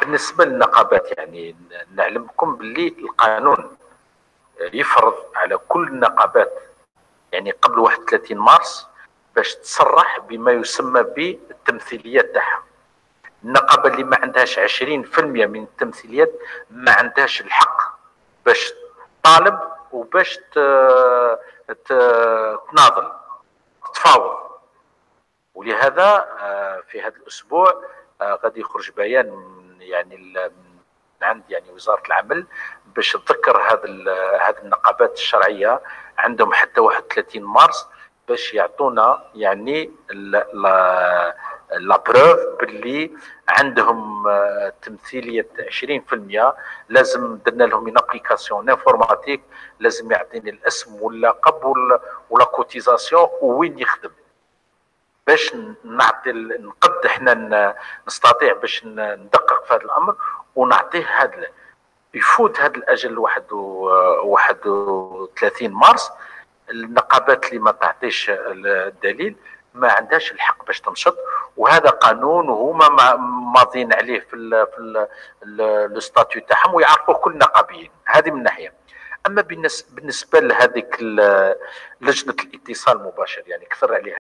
بالنسبة للنقابات، يعني نعلمكم باللي القانون يفرض على كل النقابات يعني قبل 31 مارس باش تصرح بما يسمى بالتمثيليات تاعها. النقابة اللي ما عندهاش 20% من التمثيليات ما عندهاش الحق باش تطالب وباش تناضل، تتفاوض. ولهذا في هذا الاسبوع غادي يخرج بيان يعني من عند يعني وزارة العمل باش تذكر هذه النقابات الشرعية عندهم حتى 31 مارس باش يعطونا يعني la preuve باللي عندهم تمثيلية 20%. لازم درنا لهم une application informatique، لازم يعطيني الاسم واللقب و la cotisation وين يخدم باش نعطي نقد احنا نستطيع باش ندقق في هذا الامر ونعطيه هذا. يفوت هذا الاجل 31 مارس، النقابات اللي ما تعطيش الدليل ما عندهاش الحق باش تنشط، وهذا قانون وهما ماضيين عليه في le statut تاعهم ويعرفوه كل النقابيين. هذه من ناحيه. اما بالنسبة لهذيك لجنة الاتصال المباشر، يعني كثر عليها